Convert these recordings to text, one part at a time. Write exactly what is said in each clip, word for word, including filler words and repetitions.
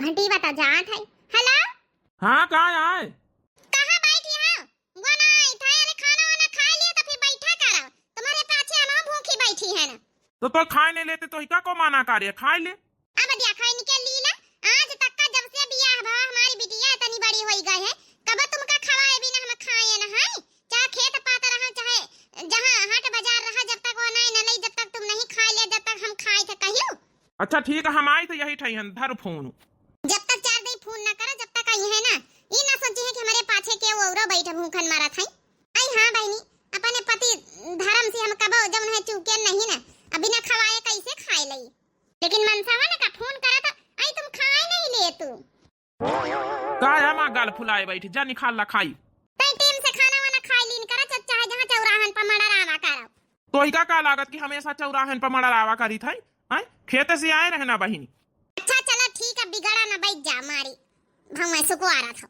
घंटी बता जात है। हेलो। हाँ, का आए? कहाँ बैठी हो? वो ना आई था, अरे खाना वाना खा लिया तो फिर बैठा करो। तुम्हारे पाछे हम भूखी बैठी है ना। तो, तो खाए नहीं लेते तो इका को माना करे, खाए ले। अब देखो इनके लीला, आज तक का जब से बियाह भवा हमारी बिटिया इतनी बड़ी होई गई है, कब तुमका खवाए बिना हम खाए न है? चाहे खेत पात रहा, चाहे जहाँ हाट बाजार रहा, जब तक वो नहीं न लई, जब तक तुम नहीं खाए ले, जब तक हम खाए थे कहियो। अच्छा ठीक है, हम आई तो यही ठई हन, धर फोन। जब तक चार दिन फोन ना करा, जब तक आई है ना, ई ना सोची है कि हमारे पाछे के वो औरो बैठ भूखन मारत है। आई हाँ बहनी, अपने पति धर्म से हम कबो जौन है चूके नहीं ना, अब बिना खवाए कैसे खाए लई? लेकिन मनसावा ने का फोन करा तो आई तुम खाए नहीं ले तू। का है माँ गाल फुलाए बैठी, जा निकाल ला खाई। तई टेम से खाना वाना खाए लीन करा, च-, चाहे जहाँ चौराहन पर मड़रावा करा। तो इका का लागत कि हमेशा चौराहन पर मड़रावा करी था, हैं? खेते से आए रहे ना बहिनी। अच्छा चला ठीक है, बिगड़ा ना बैठ जा मारी। भौवा सुकुआरा था।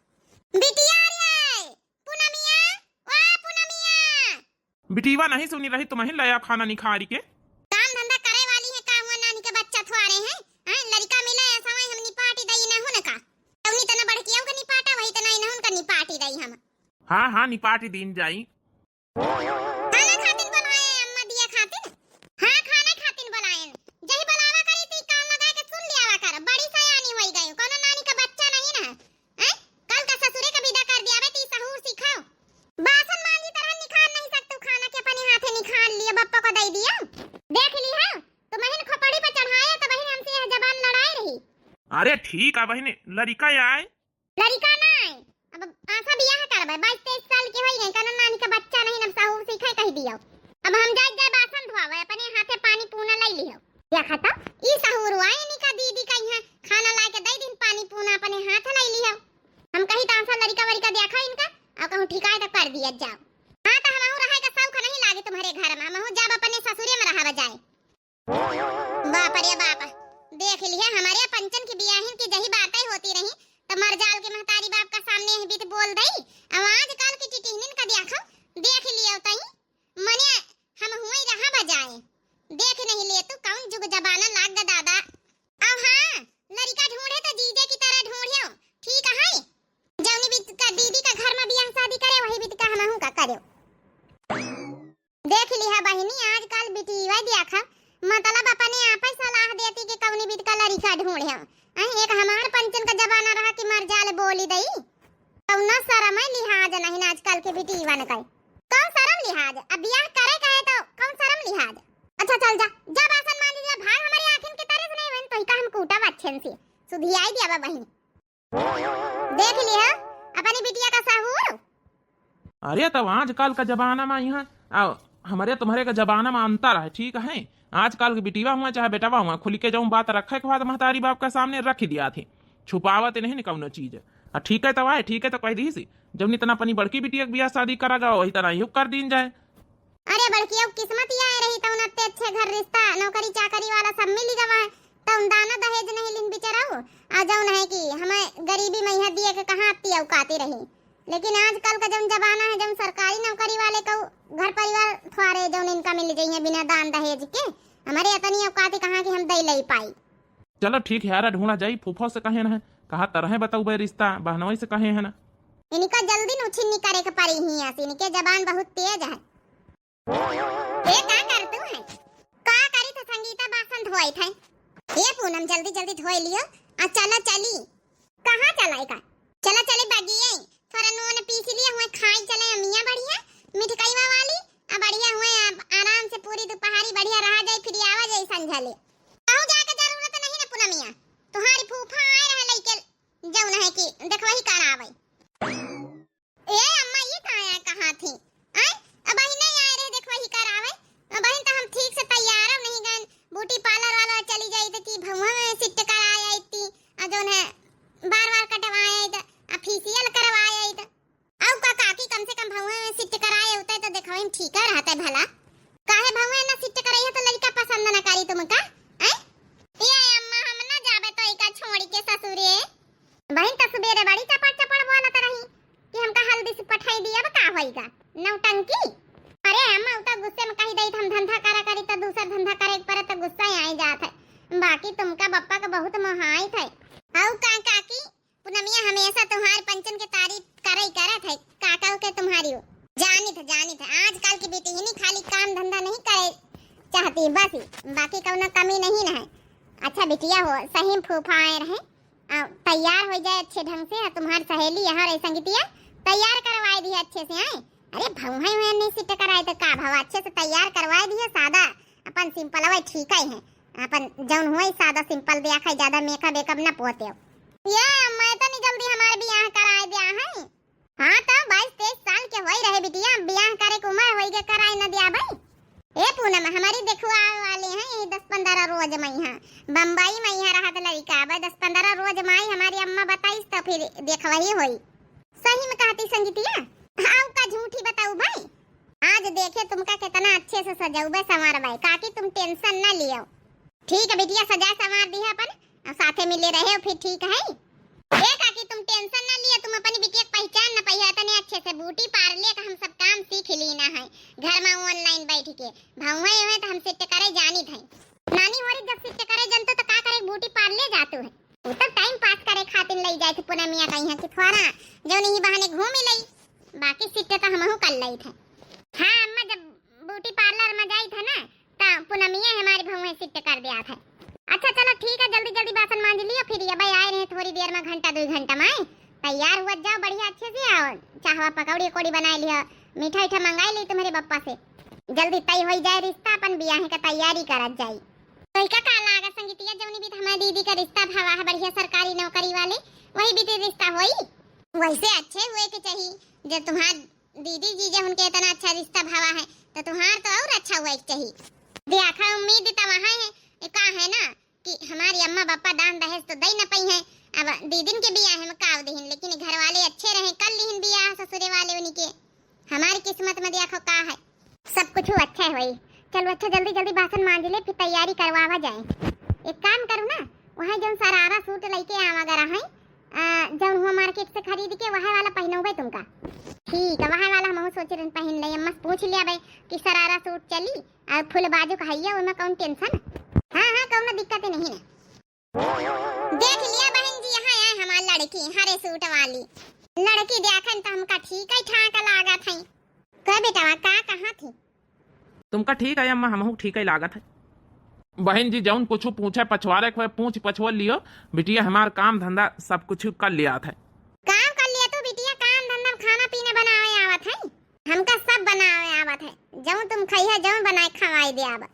बिटिया रे, पूनमिया, ओ पूनमिया। बिटिया नहीं सुनी रही तुम्हें लया खाना निखारी के। काम धंधा करे वाली है का हुआ, नानी के बच्चा थुआरे हैं, हैं? लड़का मिला ऐसा वही हम निपाटी दई ना हुन का। तौनी तना बढ़कियाऊ का निपाटा, वही तना इनहुन का निपाटी दई हम। हाँ, हाँ, निपाटी दीन जाई। खाना खातिन बोलाए अम्मा दिया खातिन। हाँ, खाना खातिन बोलाए। जही बोलावा करी ती कान लगा के सुन लियावा कर। बड़ी सयानी होई गई, कोनो नानी का बच्चा नहीं ना। हैं? कल का ससुरे का विदा कर दिया बे, ती सहूर सिखाओ। बासन मांजी तरह निखार नहीं सकतू खाना के अपने हाथे निखार लियो, बप्पा को दे दियो। देख ली है, तो बहिन खोपड़ी पर चढ़ाया तो बहिन हमसे यह जबान लड़ाए रही। अरे ठीक है बहिन, लड़िका आए। लड़िका ना आए, अब आसा बियाह करबे, बाईस तेईस साल के होई गए, कनन नानी का बच्चा नहीं, अब सहूर सीखे कह दियो। अब हम जाए जाए बासन धोआवे, अपने हाथे पानी पूना लाई लियो। देखा तो, ई सहूर हुआ, इनका दीदी का यहाँ खाना ला के दे दिन, पानी पूना अपने हाथ लाई लियो। हम कही तो आसा लड़िका वड़िका देखा इनका, और कहूँ ठिकाए तो कर दिया जाओ। हाँ तो हमहू रहे का शौक नहीं लागे तुम्हारे घर में, हमहू जाब अपने ससुरे में रहा जाए। बाप रे बाप, देख लिया हमारे पंचन की बियाहिन की जही बातें होती रही, तो मरजाल के महतारी बाप का सामने यही बीत बोल दई। अब आजकल की टिटिहनिन का देखो, देख लियो तई, मने हम हुई रहा बजाए, देख नहीं ले तू कौन जुग जमाना लाग ग दादा। अब हाँ, लड़िका ढूंढे तो जीजे की तरह ढूंढियो, ठीक है? जौनी बीत का दीदी का घर में बियाह शादी करे, वही बीत का हमहू का करो। देख लिहा बहिनी, आजकल बिटिया देखा, मतलब अपने आप ही सलाह देती कि कौनी बीत का लड़िका ढूंढे। अहीं एक हमार पंचन का जमाना रहा कि मरजाल बोली दई। कौनो शरम है लिहाज नहीं आजकल के बिटियवन का। कौन शरम लिहाज? अब बियाह करे का है तो कौन शरम लिहाज? अच्छा चल जा, जा बासन मांज जा, भाग हमारी आँखिन के तारे से नहीं बन, तो ही का हम कूटा अच्छे से। सुधियाई दिया बा बहिनी। देख लिहा अपनी बिटिया का सहूर। अरे, तब आजकल का जमाना में यहाँ, आ, हमरे तुम्हरे का जमाना में अंतर है, ठीक है? आजकल के बिटिया हुआ चाहे बेटवा हुआ, खुल के जौन बात रखे के बाद महतारी बाप का सामने रख दिया थे, छुपावत नहीं न कौनो चीज। आ, ठीक है, तब आए, ठीक है, तो कह दी सी, जौन इतना अपनी बड़की बिटिया के बियाह शादी करा गवा, वही तरह यू कर दीन जाए। अरे बड़किया, किस्मत ही आए रही, तौन अत्ते अच्छे घर रिश्ता, नौकरी चाकरी वाला सब मिल गवा है, तौन दाना दहेज नहीं लिन बिचरऊ, आ जौन है कि हमें गरीबी में यहाँ दिए के कहाँ अत्ती औकाती रही। लेकिन आजकल का जौन जमाना है, जौन सरकारी नौकरी वाले का घर परिवार थ्वारे जौन इनका मिल जाइए बिना दान दहेज के, हमारे इतनी औकाती कहाँ कि हम दे ले पाई। चलो ठीक है यार, ढूंढा जाई, फूफा से कहे न है, कहा तरह बताऊ बे रिश्ता, बहनोई से कहे है ना। इनका जल्दी नुछिन्नी करे के परी ही, अस इनके जबान बहुत तेज है। ए, का करतू है? का करी थे संगीता, बासन धोई थे। ए पूनम, जल्दी जल्दी धोई लियो, आ चला चली। कहाँ चलाई का? चला चली बगिए, थोड़ा नून पीस लिया हुए, खाई चले अमिया बढ़िया, मिठकईवा वाली, आ बढ़िया हुए, आ, आराम से पूरी दोपहरी बढ़िया रहा जाए, फिर आवा जाए संझा ले। कहूँ जाए के जरूरत नहीं ना पूनमिया, तुम्हारी फूफा आए रहे लइके, जौन है कि देखवही करावे। ए अम्मा, ये का आया कहाँ थी? आय, अब ही नहीं आए रहे, देखवही करावे। अब ही तो हम ठीक से तैयार नहीं गए, ब्यूटी पार्लर वाला चली जाई थी, भौवा में सिट कराए आई थी, और जौन है बार बार कटवाए आई थी, आ फेशियल करवाए आई थी। औ का काकी, कम से कम भौवे में सिट कराए होते तो देखवे में ठीक रहते भला। काहे भौवे ना सिट कराई है तो लड़का पसंद ना करी तुमका? हैं? ये अम्मा, हम ना जाबे तो इका छोड़ी के ससुरे। बहिन तो सुबेरे बड़ी चपड़ चपड़ बोलत रही कि हमका हल्दी से पठाई दिया, अब का होइगा? नौटंकी। अरे अम्मा, उ तो गुस्से में कही दई हम धंधा करा करी तो दूसर धंधा करे के परे तो गुस्सा ही आई जात है। बाकी तुमका बप्पा का बहुत मोहाई थे। औ का हमेशा तुम्हार पंचन के तारीफ करई करत है, का कहू के तुम्हारी हो। जानित है, जानित है, आजकल की बिटिहनी खाली काम धंधा नहीं करे चाहती, बस ही, बाकी कौनो कमी नहीं न है। अच्छा बिटिया हो, सही में फूफा आए रहे, आ, तैयार हो जाए अच्छे ढंग से, आ, तुम्हार सहेली यहाँ रही संगीतिया, तैयार करवाए दिए अच्छे से, हैं? अरे भौहे हुए नहीं सिट कराए तो का भवा, अच्छे से तैयार करवाए दिए, सादा अपन सिंपल हुए ठीक है, अपन जौन हुए सादा सिंपल दिया खाए, ज्यादा मेकअप वेकअप ना पोते हो। ये मैं तो नहीं जल्दी हमारे बियाह कराए दिया है। हाँ तो बाईस तेईस साल के होई रहे बिटिया, बियाह करे के उम्र होई के कराए न दिया भाई। ए पूनम, हमारी देखुआ वाले हैं यही दस पंद्रह रोज में यहाँ, बम्बई में यहाँ रहत लड़का, अब दस पंद्रह रोज में आई हमारी अम्मा बताइस तो फिर देखवही होई। सही में कहती संगीतिया, हाँ का झूठी बताऊ भाई। आज देखे तुमका कितना अच्छे से सजौबे संवारबे, काकी तुम टेंशन ना लियो। ठीक है बिटिया, सजा संवार दी है अपन, अब साथे मिले रहे हो फिर ठीक है। ए काकी तुम टेंशन ना लियो, तुम अपनी बिटिया के पहचान न पाई है, इतने अच्छे से ब्यूटी पार्लर का हम सब काम सीख लीना है घर में ऑनलाइन बैठ के। भौहे हुए तो हम सेट करे जानित है। नानी होरी जब सेट करे जनतो तो का करे ब्यूटी पार्लर जातू है। वो तो टाइम पास करे खातिर लई जाए थे पूनमिया का यहाँ कि थोड़ा जो नहीं बहाने घूम लई, बाकी सेट तो हमहू कर लई थे। हाँ अम्मा, जब ब्यूटी पार्लर में जाई थे ना तो पूनमिया हमारी भौहे सेट कर दिया था। अच्छा चलो ठीक है, जल्दी जल्दी बासन मांज लियो, फिर ये भाई आए रहे थोड़ी देर में, घंटा दो घंटा में आए, तैयार हुआ जाओ बढ़िया अच्छे से, और चाहवा पकौड़ी उकौड़ी बनाए लियो, मीठा उठा मंगाए ली तुम्हारे बप्पा से, जल्दी तय हो जाए रिश्ता, अपन बियाह का तैयारी करत जाई। तो इका का लागा संगीतिया, जौनी भी हमारी दीदी का रिश्ता भावा है बढ़िया सरकारी नौकरी वाले, वही भी तो रिश्ता होई। वैसे अच्छे हुए के चाहिए, जब तुम्हार दीदी जीजा उनके इतना अच्छा रिश्ता भावा है तो तुम्हार तो और अच्छा हुए के चाहिए। देखा उम्मीद तो वहाँ है, ये का है ना कि हमारी अम्मा पापा दान दहेज तो दे न पाई हैं, अब दीदिन के बियाह में का देहिन, लेकिन घर वाले अच्छे रहे, कर लिहिन बियाह ससुरे वाले उनके। हमारी किस्मत में देखो का है। सब कुछ अच्छा है भाई। चलो अच्छा, जल्दी जल्दी बासन मांज ले, फिर तैयारी करवावा जाए। एक काम करू ना, वहाँ जौन सरारा सूट लेके आवा गरा है, आ, जौन हुआ मार्केट से खरीद के, वह वाला पहनोबे तुमका। ठीक है, वह वाला हमहू सोचे रहन पहन ले। अम्मा से पूछ लिया भाई कि सरारा सूट चली और फुल बाजू का हइया, ओमे कौन टेंशन। हाँ हाँ, कौनो दिक्कत नहीं है। देख लिया बहन जी, यहाँ आए हमार लड़की हरे सूट वाली। लड़की देखन तो हमका ठीक है ठाक लागत है। कह बेटवा का कहा थी? तुमका ठीक है अम्मा, हमहू ठीक है लागत है। बहन जी जौन कुछ पूछे पछवारे के होए पूछ पछवा लियो, बिटिया हमार काम धंधा सब कुछ कर लिया था। काम कर लिया तू बिटिया, काम धंधा खाना पीना बनावे आवत है? हमका सब बनावे आवत है, जौन तुम खइहे, जौन बनाए खवाए दे आब।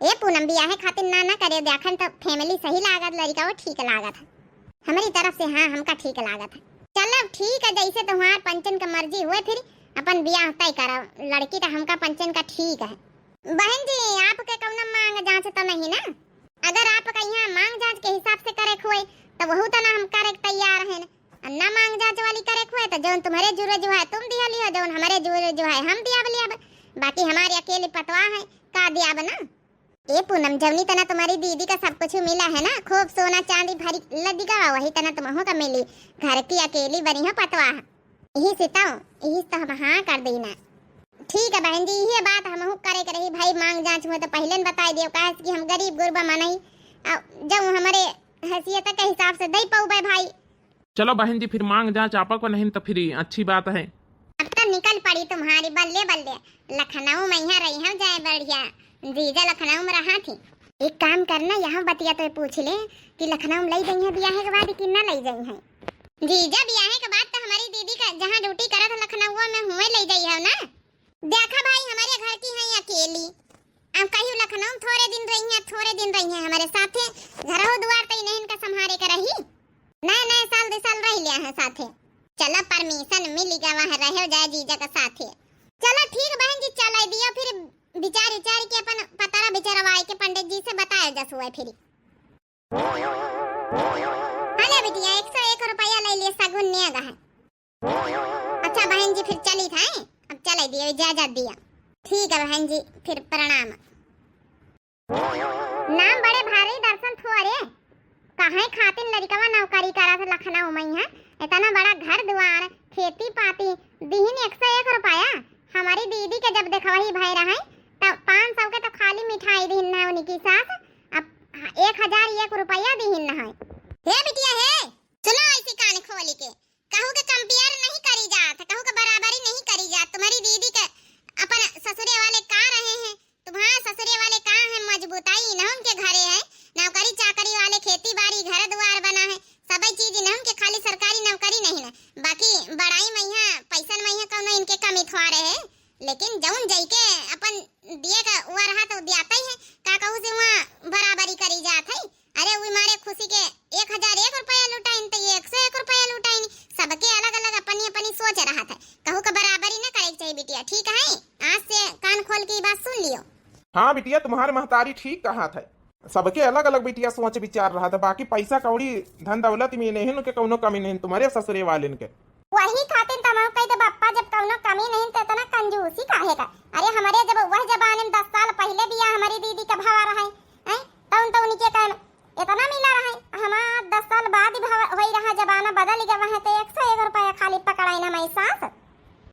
ए पूनम, बियाहे खातिर ना ना करे, देखन तो फैमिली सही लागत, लड़का वो ठीक लागत है। हमारी तरफ से हाँ, हमका ठीक लागत है। चलो ठीक है, जैसे तुम्हार पंचन का मर्जी हुए, फिर अपन बियाह तय करो। लड़की तो हमका पंचन का ठीक है। बहन जी, आपके कौनो मांग जांच तो नहीं ना? अगर आपका यहाँ मांग जांच के हिसाब से करे हुए, तो वहू तो ना हम करे के तैयार हैं। आ ना मांग जांच वाली करे के होए तो जौन तुम्हरे जुरे जुहाए तुम दिया लियो, जौन हमरे जुरे जुहाए हम दियाब लियाब। बाकी हमारी अकेली पतवा है, का दियाब ना। ए पूनम, जौनी तना तुम्हारी दीदी का सब कुछ मिला है ना, खूब सोना चांदी भरी लदिका, वही तना तुमहू का मिली। घर की अकेली बनी हो पतवा है। यही से तो, यही से तो हम हाँ कर देना। ठीक है बहन जी, ये बात हमहू करे के रही भाई, मांग जांच हुए तो पहले न बताई दियो, काहे से कि हम गरीब गुरबा मनई, आ, जब हमारे हैसियत के हिसाब से दे पौबे भाई। चलो बहन जी, फिर मांग जांच आपा को नहीं तो फिर अच्छी बात है। अब तो निकल पड़ी तुम्हारी बल्ले बल्ले, लखनऊ में यहाँ रही हम जाए बढ़िया, जीजा लखनऊ में रहा थी। एक काम करना, यहाँ बतिया तो पूछ ले कि लखनऊ में लई जइहैं बियाहे के बाद कि ना लई जइहैं। जीजा बियाहे के बाद तो हमारी दीदी का जहाँ ड्यूटी करत है लखनऊ में हुए लई जइहैं ना। देखा भाई, हमारे घर की हैं अकेली, अब कहियो लखनऊ में थोड़े दिन रही हैं, थोड़े दिन रही हैं हमारे साथे, घरहो दुआर तई नहीं इनका संभारे के रही। नए नए साल दो साल रह लिया है साथे। चलो परमिशन मिल गवा है, रहो जाए जीजा के साथे। चलो ठीक बहन जी, चले दियो फिर विचार विचार के अपन पतरा बिचरवाए के पंडित जी से बताए जस हुए फिर। अरे बिटिया, एक सौ एक रुपया ले लिए, सगुन नेग है। अच्छा बहन जी, फिर चली था, अब चले दियो, इजाजत दिया। ठीक है बहन जी, फिर प्रणाम। नाम बड़े भारी दर्शन थोरे, काहे खातिर लड़िकवा नौकरी करत लखनऊ में है, इतना बड़ा घर दुआर, खेती पाती, दीहिन एक सौ एक रुपया। हमारी दीदी के जब देखवही भय रहे, तब पाँच सौ के तो खाली मिठाई दीहिन ना उनकी सास, अब एक हजार एक रुपया दीहिन ना है। हे बिटिया हे, सुनो ऐसी का खोली के। कहू के compare नहीं करी जात, कहू के बराबरी नहीं करी जात। तुम्हारी दीदी के अपन ससुरे वाले का रहे हैं, तुम्हारे ससुरे वाले का है मजबूताई, इन्हन के घरे है, नौकरी चाकरी वाले, खेती बाड़ी, घर दुआर बना है, सबई चीज इन्हन के, खाली सरकारी नौकरी नहीं ना। बाकी बड़ाई मइहाँ, पैसन मइहाँ कौनो इनके कमी थोड़े है, लेकिन जौन जइके अपन दिए का हुआ रहा तो दियाता ही है, का कहू से वहाँ बराबरी करी जात है। अरे उ मारे खुशी के एक हजार एक रुपया लुटाइन तो ये एक सौ एक रुपया लुटाइन। सबके अलग अलग अपनी अपनी सोच रहत है, कहू का बराबरी न करे के चाहिए बिटिया, ठीक है? आज से कान खोल के ई बात सुन लियो। हाँ बिटिया, तुम्हारे महतारी ठीक कहत है, सबके अलग अलग बिटिया सोच विचार रहत है, बाकी पैसा कौड़ी धन दौलत में नहीं उनके कौनो कमी नहीं, तुम्हारे ससुरे वाले के। वही खातिर त हम कही दे बप्पा, जब कौनो कमी नहीं तो इतना कंजूसी काहे का? अरे हमरे जब वह जमाने में दस साल पहले बियाह हमारी दीदी का भवा रहे, हैं, तौन तो उनके कहन इतना मिला रहे, हमार दस साल बाद ही भवा होई रहा, जमाना बदल गया है, तो एक सौ एक रुपया खाली पकड़ाइन हमारी सास।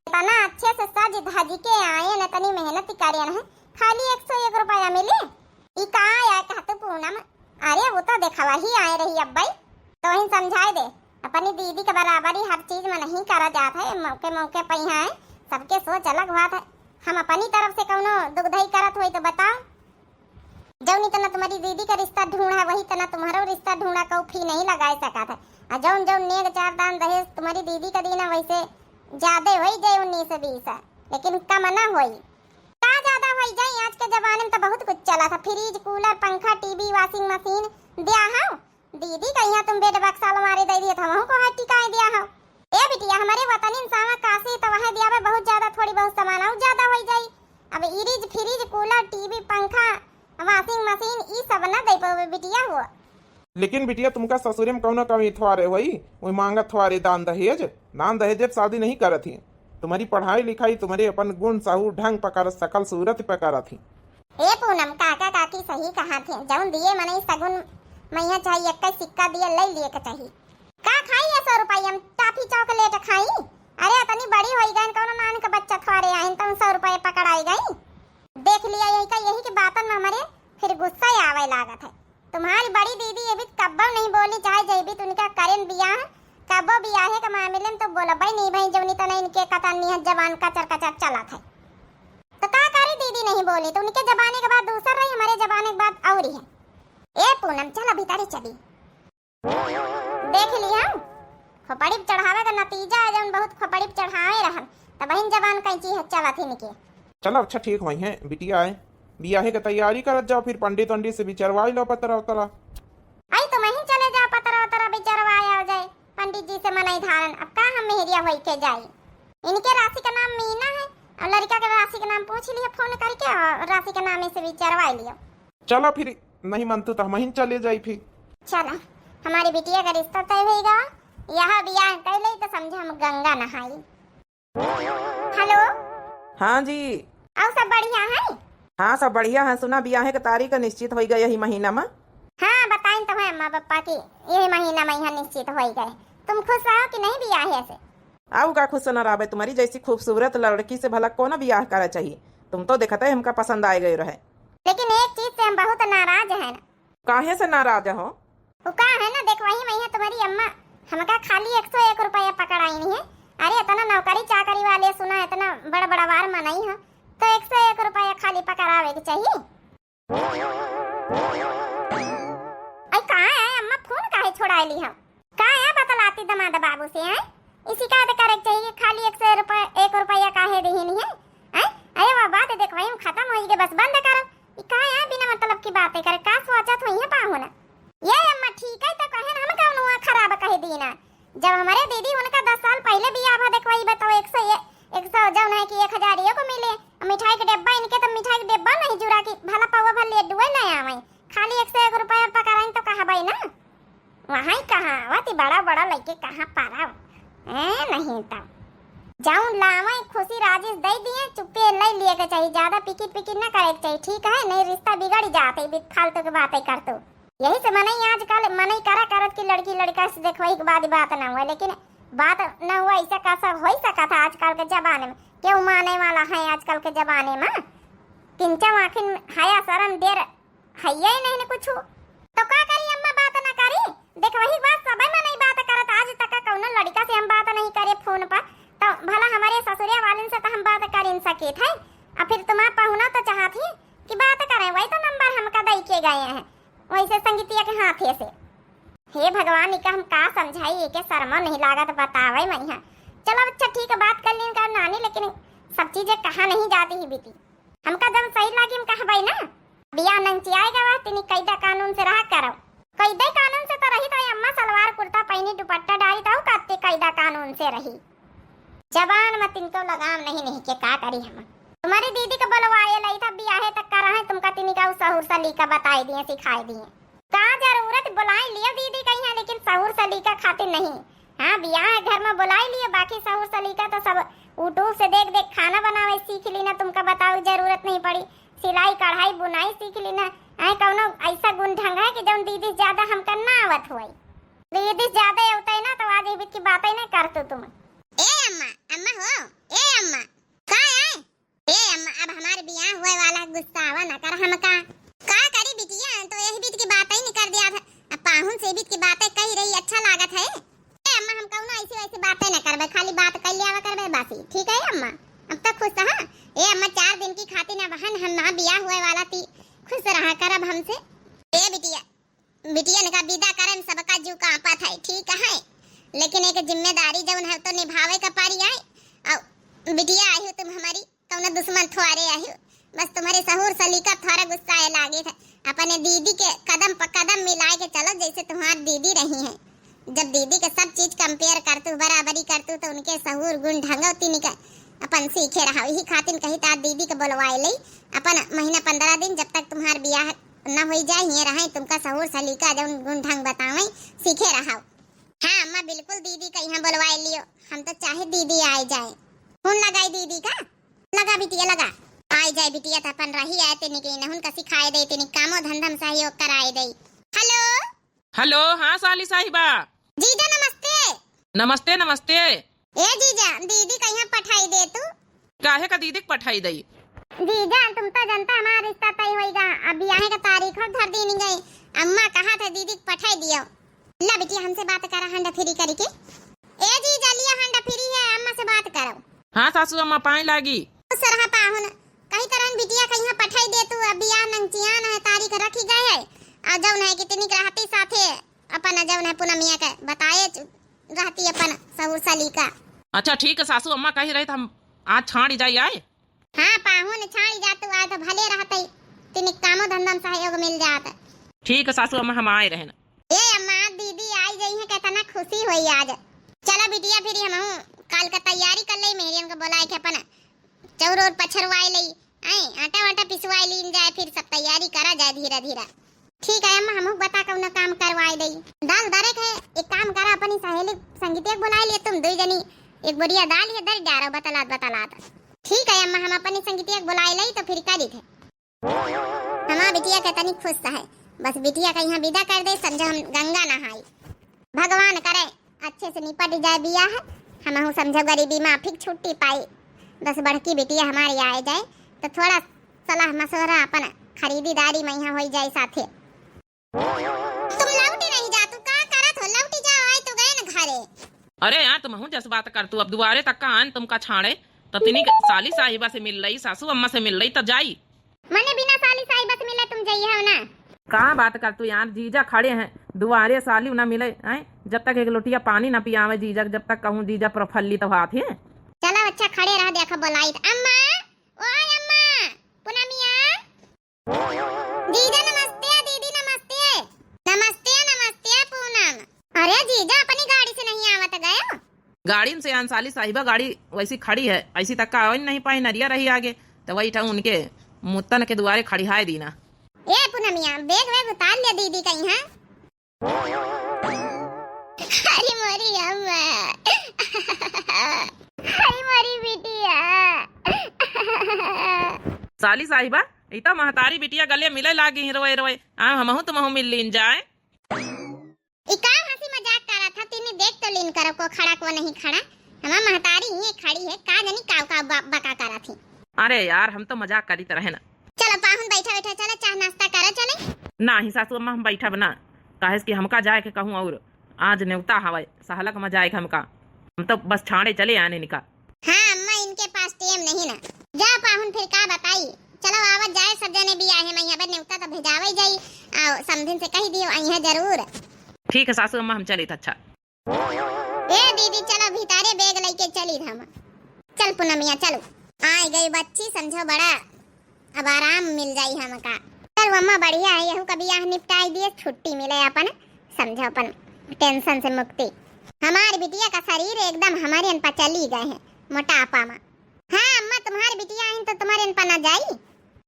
इतना अच्छे से सज धज के आए न, इतनी मेहनत करेन है, खाली एक सौ एक रुपया मिली। ई का आया कहतू पूनम? अरे वो तो देखवा ही आए रही अब्बई, तो ही समझाए दे। अपनी दीदी के बराबरी हर चीज में नहीं करा जात है, मौके मौके पे यहाँ है, सबके सोच अलग बात है। हम अपनी तरफ से कौनो दुगधई करत होई तो बताओ। जौन इतना तुम्हारी दीदी का रिश्ता ढूंढा, वही तना तुम्हारो रिश्ता ढूंढा, कहू फी नहीं लगाए सकत है। आ जौन जौन नेग चार दान दहेज तुम्हारी दीदी का दीना, वैसे ज्यादा होई जाए उन्नीस बीस, लेकिन कम ना होई। का ज्यादा होई जाई, आज के जमाने में तो बहुत कुछ चला था, फ्रिज, कूलर, पंखा, टीवी, वॉशिंग मशीन दिया हो। दीदी का यहाँ तुम बेड बक्सा अलमारी दे दिए था, वहू को हाथ टिकाए दिया हो। ए बिटिया, हमारे वतनी में सावा काशी तो वहाँ दिया बे बहुत ज्यादा, थोड़ी बहुत सामान और ज्यादा होई जाई। अब इरिज, फ्रिज, कूलर, टीवी, पंखा, वॉशिंग मशीन, ई सब ना दे पावे बिटिया हो। लेकिन बिटिया, तुमका ससुरे में कौनो कमी थोड़े होई, वही मांगत थोड़े दान दहेज। दान दहेज शादी नहीं करत ही। तुम्हारी पढ़ाई लिखाई, तुम्हारे अपन गुण, सहूर, ढंग पकड़, सकल सूरत पकड़त ही। ए पूनम, काका काकी सही कहा थे, जौन दिए मनई सगुन मइहाँ चाही, एक सिक्का दिए ले लिए के चाही। का खाई ये सौ रुपया में? टाफी चॉकलेट खाई? अरे, इतनी बड़ी होई गइन, कौनो नान के बच्चा थोड़े आइन, तो सौ रुपया पकड़ाई गई। देख लिया यही का, यही की बातन में हमारे फिर गुस्सा ही आवे लागत है। तुम्हारी बड़ी दीदी ये भी कब्बो नहीं बोली, चाहे जय भी तुनका करेन बियाह, कब्बो बियाहे के मामले में तो बोलबे नहीं भाई, जौनी तना इनके कतन निहत जबान कचर कचर चलत है। तो का करी, दीदी नहीं बोली तो उनके जबाने के बात दूसर रही, हमारे जबाने के बात और ही है। ए पूनम, चल भीतरे चली। देख लिया, खोपड़ी पे चढ़ावे का नतीजा है, जौन बहुत खोपड़ी पे चढ़ावे रहन, तब बहिन जबान कैंची है चलत ही निके। चलो अच्छा ठीक वही है, बिटिया आए, बियाहे के तैयारी करत जाओ, फिर पंडित उंडित से बिचरवाई लो पतरा उतरा। आई तो वहीं चले जाओ, पतरा उतरा बिचरवाया हो जाए, पंडित जी से मनई धारन। अब का हम मेहरिया होई के जाई? इनके राशि का नाम मीना है, और लड़का के राशि का नाम पूछ लियो फोन करके, और राशि के नाम से बिचरवाई लियो। चलो फिर, नहीं मनतू तो हम ही चले जाई फिर। चला, हमारी बिटिया का रिश्ता तय होई गवा, यह बियाह कर ले तो समझे हम गंगा नहाई। हेलो। हाँ जी। और सब बढ़िया है? हाँ, सब बढ़िया है। सुना, बियाहे के तारीख निश्चित होई गए यही महीना में। हाँ, बताइन तो है अम्मा पापा की, यही महीना में यहाँ निश्चित होई गए। तुम खुश रहो कि नहीं बियाहे से? आऊ का खुश न रहबे, तुम्हारी जैसी खूबसूरत लड़की से भला कौन बियाह करे चाहिए? तुम तो देखते ही हमका पसंद आए गए रहे। लेकिन एक चीज से हम बहुत नाराज हैं। काहे से नाराज हो? वो का है ना, देख वही में है तुम्हारी अम्मा, हमका खाली एक सौ एक रुपया पकड़ाइन है। अरे इतना नौकरी चाकरी वाले सुना, इतना बड़ बड़वार मनई है, तो एक सौ एक रुपया खाली पकड़ावे के चाहिए। आई का है अम्मा, फोन काहे छोड़ाए ली हम? का है बतलाती दमाद बाबू से, हैं? ई शिकायत करे के चाहिए, खाली एक सौ रुपया, एक रुपया काहे देही नहीं है? हैं? अरे वह बात देख वही खत्म होई गए, बस बंद करो। ई का है बिना मतलब की बातें करे, का सोचत होई है पाहुन? ये अम्मा ठीक है तो कहे ना, हम कौन हुआ खराब कहे दीना? जब हमारे दीदी उनका दस साल पहले बियाह भा देखवाई बताओ, एक सौ, एक सौ जौन है कि एक हजार एको मिले, मिठाई के डब्बा इनके तो मिठाई के डब्बा नहीं जुड़ा कि भला पौवा भर ले दुए ले आवे, खाली एक सौ एक रुपया पकड़ाइन तो कहबे ना। वहाँ ही कहाँ आवत ई बड़ा बड़ा लइके कहाँ पारा। ए, नहीं तो जौन लावे खुशी राजेश दे दिए, चुप्पे ले लिए के चाहिए, ज्यादा पिकिर पिकिर ना करे के चाहिए, ठीक है? नहीं रिश्ता बिगड़ जाते, बि-, फालतू के बातें कर तू। यही से मनई आजकल मनई करा करत कि लड़की लड़का से देखवाई के बाद बात ना हुआ, लेकिन बात ना हुआ, ऐसा कैसा हो ही सका था आजकल के जमाने में? क्यों माने वाला है आजकल के जमाने में? किंचम आखिर हया शरम देर हइये नहीं न कुछ। तो का करी अम्मा, बात ना करी? देख वही बात सबे मनई बात करत, आज तक कौन ना लड़िका से हम बात नहीं करे फोन पर, तो भला हमरे ससुरे वालन से तो हम बात करिन सकित है। अउ फिर तुम्हार पहुना तो चाहत ही कि बात करें, वही तो नंबर हमका दई के गए हैं, वैसे संगीतिया के हाथे से। हे भगवान, इका हम का समझाई, एके शर्मो नहीं लागत बतावे मैया। चलो अच्छा ठीक है, बात कर लीन कर नानी, लेकिन सब चीजें कहा नहीं जाती ही बीती। हमका जब सही लागी हम कहबई ना। बियाह नंचियाए गवा, तिनी कैदा कानून से रहा करो। कैदे कानून से तो रही तो अम्मा सलवार कुर्ता पहनी, दुपट्टा डाली, तो काते कैदा कानून से रही। जबान में तिनको लगाम नहीं, नहीं के का करी हम। तुम्हारी दीदी के बुलवाए लाई था, बियाहे तक करा है, तुमका तिनी का उ सहूर सलीका बताए दिए, सिखाए दिए। का जरूरत, बुलाई लियो दीदी कहीं है, लेकिन सहूर सलीका खातिर नहीं। हाँ, बियाह घर में बुलाई लियो, बाकी सहूर सलीका तो सब YouTube से देख देख खाना बनावे सीख ली ना, तुमका बतावे जरूरत नहीं पड़ी। सिलाई, कढ़ाई, बुनाई सीख ली ना। आए कौनो ऐसा गुण ढंग है कि जौन दीदी से ज्यादा हमका ना आवत होई। दीदी से ज्यादा आवत है ना, तो आज ये बीत की बातें नहीं करतू तुम। ए अम्मा, अम्मा हो, ए अम्मा, का है? ए अम्मा, अब हमार बियाह होए वाला, गुस्सावा ना कर हमका। का करी बिटिया, तो यही बीत की बातें नहीं कर दिया था। अब पाहुन से बीत की बातें कही रही, अच्छा लागत है। ए अम्मा, हम कौनो ऐसी वैसी बातें न करबे, खाली बात कर लियावा करबे बस ही, ठीक है अम्मा? अब तो खुश रहा। ए अम्मा, चार दिन की खातिर न बहन, हम ना बियाह होए वाला ती, खुश रहा करब हमसे। ए बिटिया, बिटियन का विदा करे में सबका जीव कांपत है, ठीक है, लेकिन एक जिम्मेदारी जौन है तो निभावे का पड़ी है। और बिटिया आई हो तुम हमारी, कौनो दुश्मन थोड़े आही, बस तुम्हारे सहूर सलीका थोड़ा गुस्साए लागे थे। अपने दीदी के कदम प कदम मिलाए के चलो, जैसे तुम्हार दीदी रही हैं। जब दीदी के सब चीज compare करतू, बराबरी करतू, तो उनके सहूर गुण ढंगो तिनी के अपन सीखे रहा। यही खातिर कही ता दीदी के बोलवाए लई, अपन महीना पंद्रह दिन, जब तक तुम्हार बियाह न होई जाए, हिये रहे, तुमका सहूर सलीका जौन गुण ढंग बतावे, सीखे रहा। हाँ अम्मा, बिल्कुल दीदी का यहाँ बोलवाए लियो, हम तो चाहे दीदी आए जाए। फोन लगाई दीदी का। लगा बिटिया, लगा। आई जाए बिटिया, त अपन रही आए, तिनी के इनहुन का सिखाए दे, तिनी कामो धंधा में सहयोग कराए दे। हेलो। हेलो, हाँ साली साहिबा। जीजा नमस्ते। नमस्ते, नमस्ते। ए जीजा, दीदी कहिया पठाई दे तू। काहे का दीदी के पठाई दई? जीजा, तुम तो जनता हमार रिश्ता तय होइगा, अब बियाहे का तारीख हो धर दीनी गई। अम्मा कहा थे दीदी के पठाई दियो। ला बिटिया, हमसे बात करा, hand free करी के। ए जीजा, लिया hand free है, अम्मा से बात करो। हाँ सासू अम्मा, पाए लागी। खुश रहा पाहुन, कही तरह बिटिया कहिया पठाई दे तू, अब बियाह नंगचियान है, तारीख रखी गए है, और जौन है कि तिनी के रहती साथे अपन जौन है पूनमिया के बताए चु-, रहती अपन सहूर सलीका। अच्छा ठीक है सासू अम्मा, कही रही तो हम आज छाड़ी जाई आए। हाँ पाहुन, छाड़ी जा तू, आए तो भले रहते, तिनी कामो धंधा में सहयोग मिल जात। ठीक है सासू अम्मा, हम आए रहन। ए अम्मा, दीदी आई जइहैं, कितना खुशी होई आज। चला बिटिया, फिर हमहू काल का तैयारी कर ले, मेहरियन को बोलाए के अपन चौर और पछरवाए ले, आए आटा वाटा पिसवाए लीन जाए, फिर सब तैयारी करा जाए धीरे धीरे। ठीक है अम्मा, हमहू बता कौनो काम करवाए दई। दाल दरे के एक काम करा, अपनी सहेली संगीतिया के बुलाए लिए, तुम दुई जनी एक बोरिया दाल ये दर डारो बतलात बतलात। ठीक है अम्मा, हम अपनी संगीतिया के बुलाए लई तो फिर करी थे। हमार बिटिया के तनी खुश है, बस बिटिया का यहाँ विदा कर दे, समझो हम गंगा नहाई। भगवान करे अच्छे से निपट जाए बियाह, हमहू समझो गरीबी माफिक छुट्टी पाई। बस बड़की बिटिया हमारी आए जाए तो थोड़ा सलाह मशवरा अपन खरीदीदारी में यहाँ होई जाए साथे। तुम लौटी नहीं जा, तू का करत हो? लौटी जाओ, आए तो गए न घरे। अरे यार, तुमहू जस बात कर तू, अब दुआरे तक का आन तुमका छाड़े, तो तिनी के साली साहिबा से मिल लई, सासू अम्मा से मिल लई, तो जाई। मने बिना साली साहिबा से मिले तुम जाइए हो ना? का बात कर तू यार, जीजा खड़े हैं दुआरे, साली ना मिले हैं, जब तक एक लोटिया पानी ना पियावे जीजा, जब तक कहूँ जीजा प्रफुल्लित हाथ है। चलो अच्छा खड़े रह, देखो बोलाई त। अम्मा, ओ अम्मा, पूनमिया। जीजा नमस्ते, दीदी नमस्ते। नमस्ते, नमस्ते पूनम। अरे जीजा, अपनी गाड़ी से नहीं आवत गयो? गाड़ी से आन साली साहिबा, गाड़ी वैसी खड़ी है, ऐसी तक का आवे नहीं पाई, नरिया रही आगे, तो वही ठा उनके मुत्तन के दुआरे खड़ी हाय दीना। ए पूनमिया, बैग वैग उतार लिया दीदी का यहाँ। अरे मोरी अम्मा, अरे मोरी बिटिया। साली साहिबा, ई तो महतारी बिटिया गले मिले लागी ही रोए रोए। आ हमहू तुमहू मिल लीन जाए। ई का हंसी मजाक करत ह? तिनी देख तो लीन करो, को खड़ा को नहीं खड़ा। हमार महतारी हिये खड़ी है, का जानी काव काव ब-, बका करत ही। अरे यार, हम तो मजाक करीत रहे ना। चलो पाहुन, बैठा बैठा चलो, चाह नाश्ता करो चले। नाही सासू अम्मा, हम बैठब ना, काहे कि हमका जाए के कहूँ और आज नेवता हवै, सहलक मजा आए हमका। हम तो बस छाड़े चले आने निका। हाँ अम्मा, इनके पास टेम नहीं ना। जा पाहुन फिर का बताई। चलो आवत जाए सब जने बियाहे मइहाँ बे, नेवता तो भेजावे जाई। आओ समधिन से कहि दियो, अइहैं जरूर। ठीक है सासू अम्मा, हम चलित। अच्छा। ए दीदी, चलो भीतरे बैग लइके चलित हम। चल पुनमिया, चलो। आइ गई बच्ची, समझो बड़ा अब आराम मिल जाई हमका। चल अम्मा, बढ़िया है, यहू का बियाह निपटाई दिए, छुट्टी मिले अपन, समझो अपन tension से मुक्ति। हमार बिटिया का शरीर एकदम हमरे अन पचली गए हैं मोटापा में। हाँ अम्मा, तुम्हार बिटिया आइन तो तुम्हारे अन पना जाई।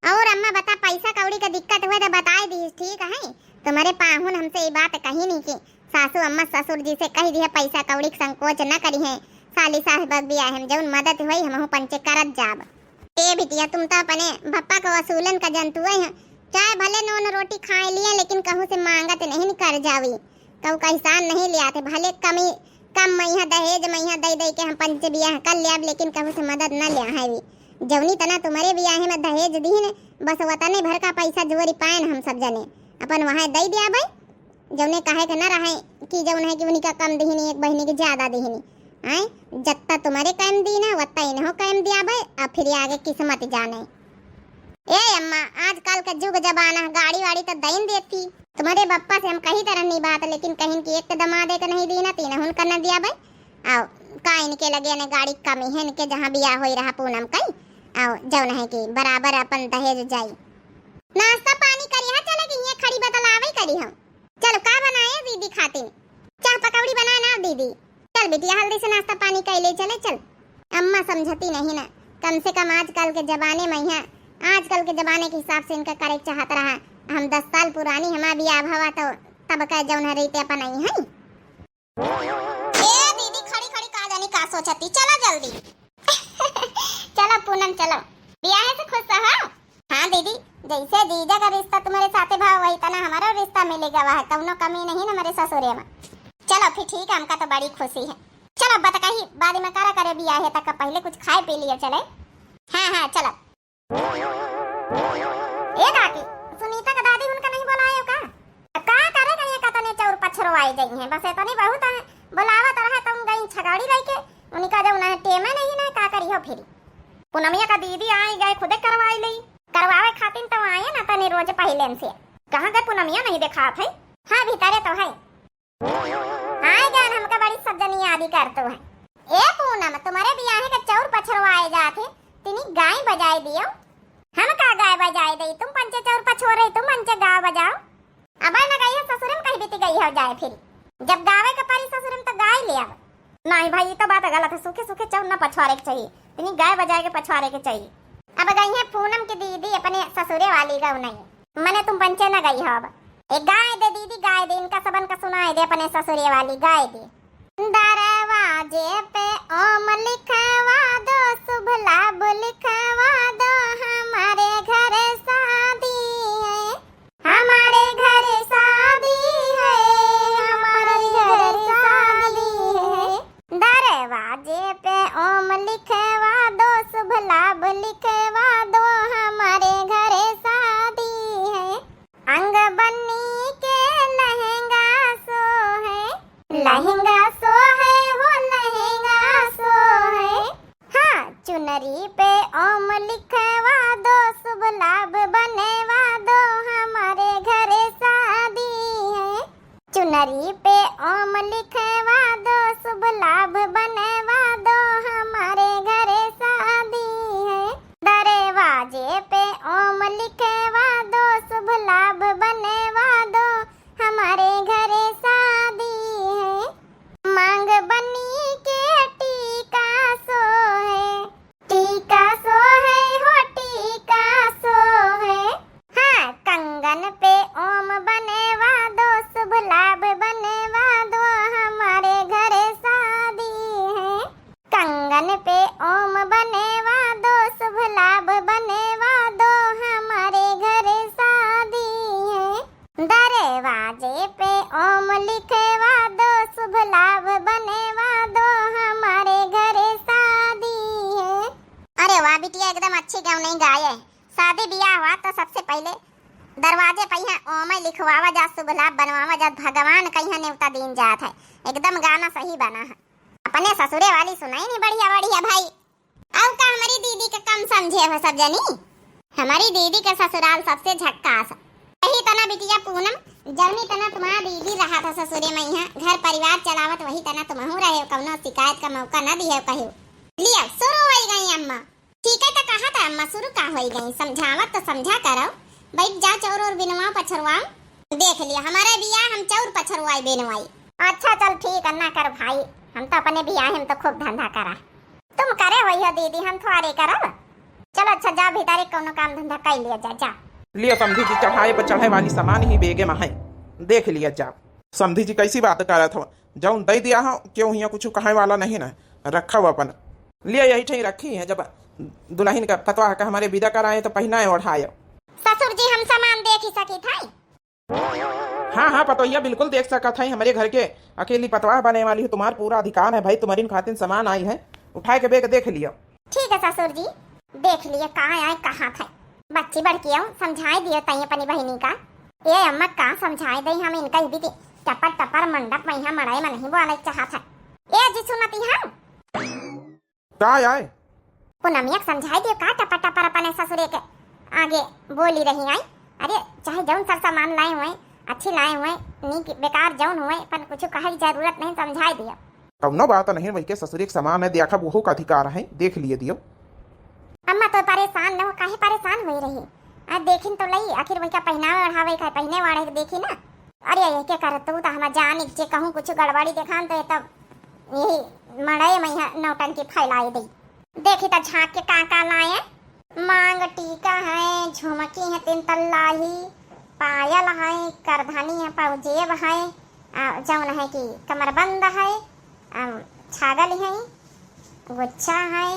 और अम्मा बता, पैसा कौड़ी का दिक्कत हुए तो बताए दीस, ठीक है? तुम्हारे पाहुन हमसे ये बात कही नहीं कि सासू अम्मा ससुर जी से कहि दिया, पैसा कौड़ी के संकोच न करिहैं। साली साहब के बियाहे में जौन मदद होई, हमहू पंचे करत जाब। ए बिटिया, तुम तो अपने बप्पा के वसूलन का जंतुए हैं। चाहे भले नून रोटी खाए लिए, लेकिन कहू से मांगत नहीं कर जावी। कहू का एहसान नहीं लियात है। भले कमी, कम मइहाँ दहेज मइहाँ दइ दइ के हम पंचे बियाह कर लियाब, लेकिन कहू से मदद न लिया है भी। जौनी तना तुम्हारे बियाहे में दहेज दीन, बस वतने भर का पैसा जोरी पाएन हम सब जने। अपन वहाँ दइ दिया भाई। जौने कहे के न रहे कि जौन है कि उनका कम दिहिनी, एक बहिनी के ज्यादा दिहिनी। आय, जत्ता तुम्हारे कम दीन है, वत्ता इन्हों कम दिया भाई, अब फिर आगे किस्मत जाने। ए अम्मा, आजकल का जुग जमाना, गाड़ी वाड़ी तो दइन देती। तुम्हारे बप्पा से हम कही तरह नहीं बात, लेकिन कहिन कि एक तो दमादे के नहीं दीना, तीन हुन कर न दिया भाई। आओ, का इनके लगे ने गाड़ी कमी है, इनके जहाँ बियाह होई रहा पूनम कई। आओ, जौन है कि बराबर अपन दहेज जाई। नाश्ता पानी करी हा, चले कि हियाँ खड़ी बतलावे करी हम। चलो, का बनाए दीदी खातिन? चाह पकौड़ी बनाए ना दीदी। चल बिटिया, हल्दी से नाश्ता पानी कइ ले चले, चल। अम्मा समझती नहीं ना, कम से कम आजकल के जमाने में यहाँ, आजकल के जमाने के हिसाब से इनका करे के चाहत रहा। हम दस साल पुरानी, हमार बियाह भवा तो तब का जौन है रीते अपन आई हैं। ए दीदी, खड़ी खड़ी का जानी का सोचती, चला जल्दी। चलो पूनम, चलो। बियाहे से खुश हो? हाँ दीदी, जैसे जीजा का रिश्ता तुम्हारे साथे भा, वही तना हमारा रिश्ता मिले गवा है, कौनो कमी नहीं हमारे ससुरे में। चलो फिर ठीक है, हमका तो बड़ी खुशी है। चलो अब तो कही बाद में करा करे बियाहे तक, पहले कुछ खाए पी लिए चले। हाँ हाँ चलो। ए काकी, सुनीता का दादी उनका नहीं बुलाए हो का? का करे गई है, कतने चौर पछरवाए गई हैं, बस इतनी बहुत है। बुलावा तो रहा तुम गई छगाड़ी लेके, उनका जब उन्हें टेमे नहीं ना, का करी हो फिर? पूनमिया का दीदी आई गए, खुदे करवाई ली। करवावे खातिर तो आए ना, तनी रोज पहले से। कहाँ गए पूनमिया, नहीं देखात है? हाँ भीतरे तो है। आए गए, हमका बड़ी सब जनी यादी करतो है। ए पूनम, तुम्हारे बियाहे के चौर पछरवाए जात है, तिनी गाय बजाए दियो। हम का गाय बजाए दई, तुम पंचे चौर पछोरे, तुम पंचे गाय बजाओ। अबे न गई है ससुरे में, कहीं बीती गई हो जाए फिर। जब गावे के परी ससुरे में तो गाय ले अब। नहीं भाई, ये तो बात गलत है, सूखे सूखे चौर न पछवारे के चाहिए, तिनी गाय बजाए के पछवारे के चाहिए। अब गई है पूनम की दीदी अपने ससुरे वाली गाँव नहीं, मने तुम पंचे न गई हो अब। ए गाय दे दीदी, गाय दे, इनका सबन का सुनाए दे अपने ससुरे वाली गाय दे। दरवाजे पे ओम लिखवा दो, शुभ लाभ लिखवा दो, हमारे घर शादी है, हमारे घर शादी है, हमारे घर शादी है। दरवाजे पे ओम लिखवा दो, शुभ लाभ लिखवा दो, हमारे घर शादी है। अंग बन्नी के लहंगा सोहे, लहंगा सोहे हो, लहंगा सोहे। हाँ, चुनरी पे ओम लिखवा दो, शुभ लाभ बनवा दो, हमारे घर शादी है। चुनरी पे ओम लिखवा दो, शुभ लाभ बनवा दो, हमारे घर शादी है। दरवाजे पे ओम लिखवा दो, शुभ लाभ बनवा दो, हमारे घर शादी है। मांग बनी के टीका सोहे, टीका सोहे हो, टीका सोहे। हाँ, कंगन पे ओम बनवा दो, शुभ लाभ बनवा दो, हमारे घर शादी है। कंगन पे ओम बनवा दो, शुभ लाभ बनवा दो, हमारे घर शादी है। दरवाजे पे ओम लिखवा दो, शुभ लाभ बनवा दो, हमारे घर शादी है। अरे वाह बिटिया, एकदम अच्छी गवनई गाए। शादी बियाह हुआ तो सबसे पहले दरवाजे पे यहाँ ओमय लिखवावा जात, शुभ लाभ बनवावा जात, भगवान कहिया नेवता दीन जात है। एकदम गाना सही बना है। अपने ससुरे वाली सुनाई नहीं बढ़िया बढ़िया भाई। अब का हमारी दीदी के कम समझे हो सब जनी? हमारी दीदी के ससुराल सबसे झक्कास। यही तना बिटिया पूनम, जौनी तना तुम्हारा दीदी रहा था ससुरे में, यहाँ घर परिवार चलावत वही तना तुमहू रहे, कौनो शिकायत का मौका न दिहे कहो। लिया शुरू हो गई अम्मा। ठीक है, तो कहा था अम्मा, शुरू का होई गई? समझावत तो समझा करो। बैठ जा, चौर और बिनवाओ, पछरवाओ। देख लिया, हमारे बियाह हम चौर पछरवाई बिनवाई। अच्छा, चल ठीक है, ना कर भाई, हम तो अपने बियाह हम तो खूब धंधा करा। तुम करे होई हो दीदी, हम थोड़े करब। चलो अच्छा, जा भीतरे कौनो काम धंधा कर लिया जा, जा। लिया समधी जी, चढ़ाए पर चढ़े वाली सामान ही बेगे में है, देख लिया जा। समधी जी कैसी बात करत हो, जौन दे दिया हो, क्यों हियाँ कुछ कहे वाला नहीं ना, रखो अपन। लिया यही ठही रखी है, जब दुल्हन का पतवाह का हमारे विदा कराए तो पहनाए ओढ़ाए। ससुर जी, हम सामान देखी सकी थे? हाँ हाँ पतोहिया, बिल्कुल देख सकत है, हमारे घर के अकेली पतवाह बने वाली है, तुम्हार पूरा अधिकार है भाई, तुम्हारी खातिर सामान आई है, उठाए के बेग देख लियो। ठीक है ससुर जी, देख लिए का आए कहाँ थे। बच्ची बड़की आऊँ, समझाए दियो तई अपनी बहिनी का। ए अम्मा, का समझाए दे हम इनका, इबी टपर टपर मंडप में यहाँ मड़ाई में नहीं बोले चाहत है। ए जी सुनती है? का आए? पूनमिया के समझाए दियो का टपर टपर अपने ससुरे के आगे बोली रही आई। अरे चाहे जौन सर सामान लाए हुए, अच्छी लाए हुए, नीक बेकार जौन हुए, पर कुछ कहे की जरूरत नहीं, समझाए दियो। कौनो बात नहीं, वही के ससुरी के समान है, देखा वहू का अधिकार है, देख लिए दियो। अम्मा तो परेशान न हो, काहे परेशान होई रही? आ देखिन तो लई, आखिर वही का पहनावे ओढ़ावे का पहने वाले के देखी ना। अरे ये के करत तू तो हम जान जे कहूँ कुछ गड़बड़ी देखान तो ये तब यही मड़े में यहाँ नौटंकी फैलाई दी। देखी तो झाँक के का का लाए। मांग टीका है, झुमकी है तीन तल्लाही, पायल है, करधनी है, पाउजेब है, आ, जौन है कि कमरबंद है, आ, छागल है, गुच्छा है,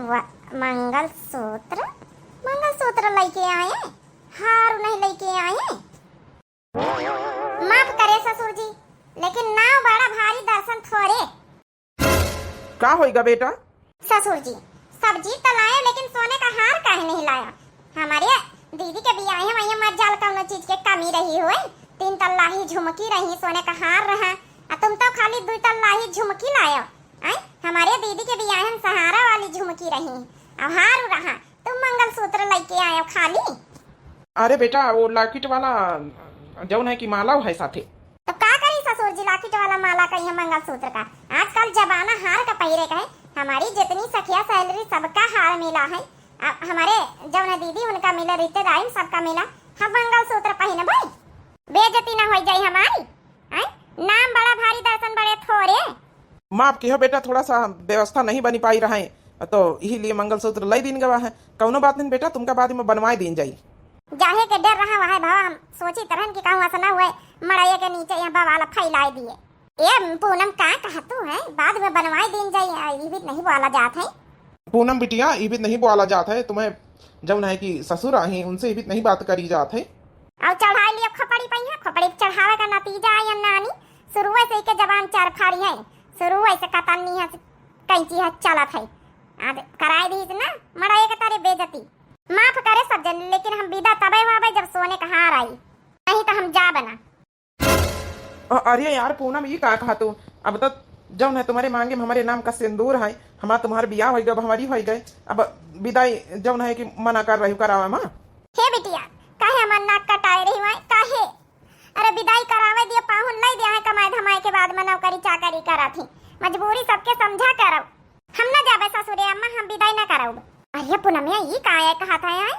व-, मंगलसूत्र, मंगलसूत्र लेके आए, हार नहीं लेके आए। माफ करे ससुर जी, लेकिन नाव बड़ा भारी दर्शन थोरे। का होइगा बेटा? ससुर जी, सब चीज तो लाए, लेकिन सोने का हार काहे नहीं लाया? हमारे दीदी के बियाहे में ये मत जाल कौनो चीज के कमी रही होए। तीन तल्ला ही झुमकी रही, सोने का हार रहा, आ तुम तो खाली दो तल्ला ही झुमकी लायो। आय, हमारे दीदी के बियाहे में सहारा वाली झुमकी रही, अब हार रहा, तुम मंगलसूत्र लेके आयो खाली। अरे बेटा, वो लॉकेट वाला जौन है कि माला है साथे। तो का करी ससुर जी, लॉकेट वाला माला का, यह मंगलसूत्र का? आजकल जमाना हार का पहिरे का है। हमारी जितनी सखिया सहेलरी सबका हार मिला है। अब हमारे जौन है दीदी उनका मिला, रिश्तेदारी में सबका मिला, हम मंगलसूत्र पहनबे? बेइज्जती ना हो जाई हमारी। हैं? नाम बड़ा भारी दर्शन बड़े थोरे। माफ किहो बेटा, थोड़ा सा व्यवस्था नहीं बनी पाई रहे, तो यही लिए मंगलसूत्र लई दीन गवा है। कौनो बात नहीं बेटा, तुमका बाद में बनवाए दीन जाई। जाहे के डर रहा वह भावा, हम सोची तरहन कि कहूँ ऐसा ना हुए, मड़ाइए के नीचे यह बवाल फैलाए दिए। ए पूनम, का कहा तू है, बाद में बनवाए दीन जाई, आ, ये भी नहीं बोला जात है। पूनम बिटिया, ये भी नहीं बोला जात है, तुम्हें जौन है कि ससुर आही, उनसे ये भी नहीं बात करी जात है। और चढ़ाई लियो खोपड़ी पे है, खोपड़ी पे चढ़ावे का नतीजा है या नानी, शुरुए से के जबान चार फाड़ी है, शुरुए से कतरनी है, कैंची है चलत है। आज कराए दीस ना, मड़ाए के तारे बेइज्जती। माफ करे सब जन, लेकिन हम विदा तबे होबे जब सोने का हार आई, नहीं तो हम जाबे ना। अ-, अरे यार पूनम, ई का कहा तू? अब तो जौन है तुम्हारे मांगे में हमारे नाम का सिंदूर है, हमार तुम्हार बियाह होई गए, अब हमारी होई गए, अब विदाई जौन है कि मना कर रही करावा माँ। हे बिटिया, काहे हमार नाक कटाए रही हुआ है, काहे? अरे विदाई करावे दिया, पाहुन लाई दिया है, कमाए धमाए के बाद में नौकरी चाकरी करा थी, मजबूरी सबके समझा करो। हम न जाबे ससुरे अम्मा, हम विदाई न करब। अरे पुनमिया, ई का है कहा था यार?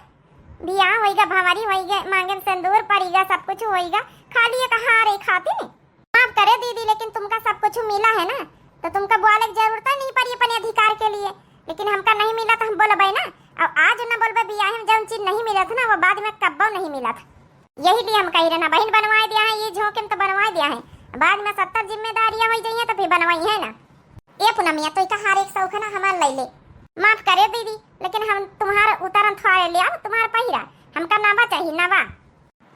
बियाह होइगा, भंवरी होइगे, मांगे में सिंदूर पड़ीगा, सब कुछ होइगा, खाली एक हार एक खातिर। माफ करे दीदी, लेकिन तुमका सब कुछ मिला है ना, तो तुमका बोले की जरूरत नहीं पड़ी अपने अधिकार के लिए, लेकिन हमका नहीं मिला तो हम बोलबे ना। और आज न बोलबे, बियाह में जौन चीज नहीं मिलत ना, वो बाद में कब्बो नहीं मिलत। यही लिए हम कही रहे ना बहिन, बनवाए दिया है, ये झोंके में तो बनवाए दिया है, बाद में सत्तर जिम्मेदारियां हो जाइए तो फिर बनवाई है ना। ए पुनमिया, तो इका हार एक शौक है ना हमार लैले। माफ करे दीदी, लेकिन हम तुम्हार उतारन थोड़े ले आओ, तुम्हार पहिरा, हमका नवा चाहिए, नवा।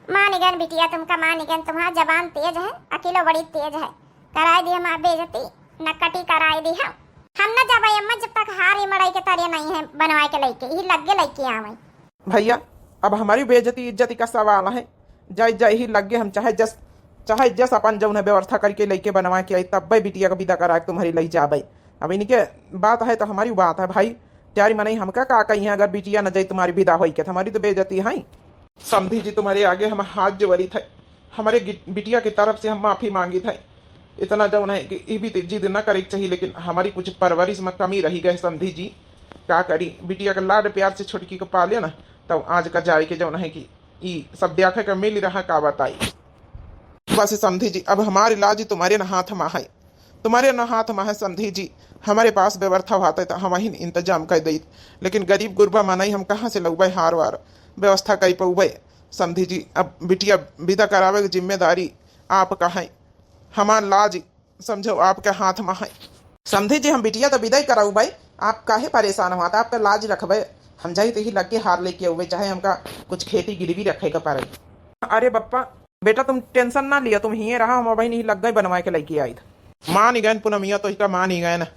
मानिगन बिटिया, तुमका मानिगन, तुम्हार जबान तेज है, अकिलो बड़ी तेज है। कराए दी हमार बेइज्जती, नकटी कराए दी हम। हम न जाबे अम्मा जब तक हार ई मड़ाई के तरिया नहीं है बनवाए के लइके, यही लग्गे लइके आवे। भैया, अब हमारी बेइज्जती इज्जती का सवाल है। जाई जाई ही लगे हम चाहे जस, चाहे जस अपन जौन है व्यवस्था करके लइके बनवा के आई, तब्बे बिटिया का विदा करा के तुम्हारी लई जाबे। अब इनके बात है तो हमारी बात है भाई, प्यारी मनई हमका का कही है, अगर बिटिया न जाई तुम्हारी विदा होई के तो हमारी तो बेइज्जती है। समधी जी तुम्हारे आगे हम हाथ जोड़ित है, हमारे गि-, बिटिया की तरफ से हम माफी मांगित है। इतना जौन है कि ई भी जिद न करे के चाहिए, लेकिन हमारी कुछ परवरिश में कमी रही गए समधी जी। का करी, बिटिया के लाड प्यार से छोटकी को पाले ना, तब आज का जाए के जौन है कि ई सब देखे के मिल रहा, का बताई। बस समधी जी, अब हमारी लाज तुम्हारे न हाथ में है, तुम्हारे न हाथ में है समधी जी। हमारे पास व्यवस्था होते तो हम ही इंतजाम कर देत, लेकिन गरीब गुरबा मनई हम कहाँ से लउबे हार वार, व्यवस्था कर पउबे। समधी जी, अब बिटिया विदा करावे के जिम्मेदारी आपका है, हमार लाज समझो आपके हाथ में है। समधी जी, हम बिटिया तो विदा ही कराउबे, आप काहे परेशान होत, आपका लाज रखबे। हम जाई तो ही लग के हार लेके आउबे, चाहे हमका कुछ खेती गिरवी रखे के पड़े। अरे बप्पा, बेटा तुम टेंशन ना लिया, तुम हिये रहा, हम अबहिन ही लग गए बनवाए के लइके आइत। मान ही गए पूनमिया, तो इसका मान ही गए ना।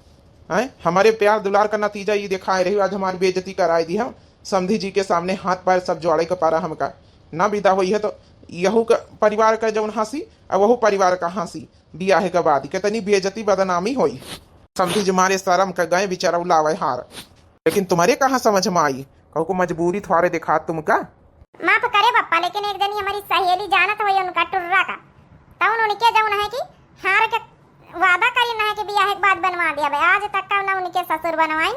हैं, हमारे प्यार दुलार का नतीजा ये दिखाए रही, आज हमारी बेइज्जती कराए दी हम। समधी जी के सामने हाथ पैर सब जोड़े के पारा हमका ना विदा होई है, तो यहू का परिवार का जौन हँसी और वहू परिवार का हँसी, बियाह के बाद कितनी बेइज्जती बदनामी होई। समधी जी मारे शर्म का गए बेचारा उलावे हार, लेकिन तुम्हारे कहाँ समझ में आई, कहू को मजबूरी थोड़े दिखा तुमका। माफ करे बप्पा, लेकिन एक जनी हमारी सहेली जानत होई उनका टुर्रा का, तउन उनके जौन है कि हार के वादा करी ना है कि बियाह के बाद बनवा दिया बे। आज तक का ना उनके ससुर बनवाई,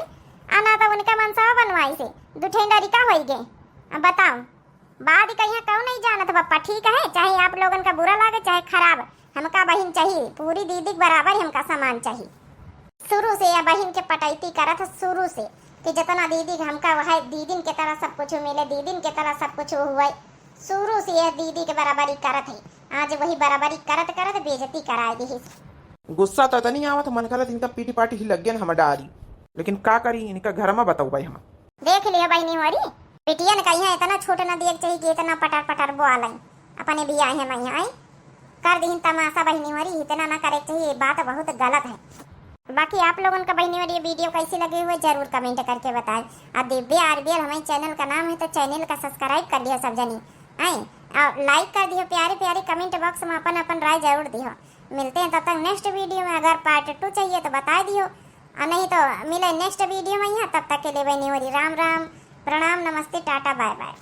आ ना तो उनका मनसवा बनवाई से दू ठे लड़िका होई गए। अब बताओ, बाद कहिया कौन नहीं जानत बप्पा, ठीक है, चाहे आप लोगन का बुरा लागे चाहे खराब, हमका बहिन चाहिए, पूरी दीदी के बराबर ही हमका सामान चाहिए। शुरू से या बहिन के पटैती करत ह, शुरू से कि जितना दीदी के हमका वह दीदिन के तरह सब कुछ मिले, दीदिन के तरह सब कुछ हुए। शुरू से यह दीदी के बराबरी करत है, आज वही बराबरी करत करत बेइज्जती कराए दिहिस। गुस्सा तो तनी आवत, मन करत इनका पीटी पाटी ही लग गया हम डारी, लेकिन का करी, इनका घर में बताऊ भाई हम। देख लियो बहिनी होरी, बिटियन का यहाँ इतना छूट न दिए के चाहिए कि इतना पटर पटर बोले अपने बियाहे में यहाँ आई। कर दीहिन तमाशा बहिनी होरी, इतना ना करे के चाहिए, ये बात बहुत गलत है। बाकी आप लोगन का बहिनी होरी ये वीडियो कैसी लगी हुई जरूर कमेंट करके बताएं। आ दिव्या आरबीएल हमारे चैनल का नाम है तो चैनल का सब्सक्राइब कर लियो सब जनी, आए और लाइक कर दियो, प्यारे प्यारे कमेंट बॉक्स में अपन अपन राय जरूर दियो। मिलते हैं तब तक नेक्स्ट वीडियो में, अगर पार्ट टू चाहिए तो बता दियो, और नहीं तो मिले नेक्स्ट वीडियो में यहाँ। तब तक के लिए बहिनी होरी राम राम, प्रणाम, नमस्ते, टाटा, बाय बाय।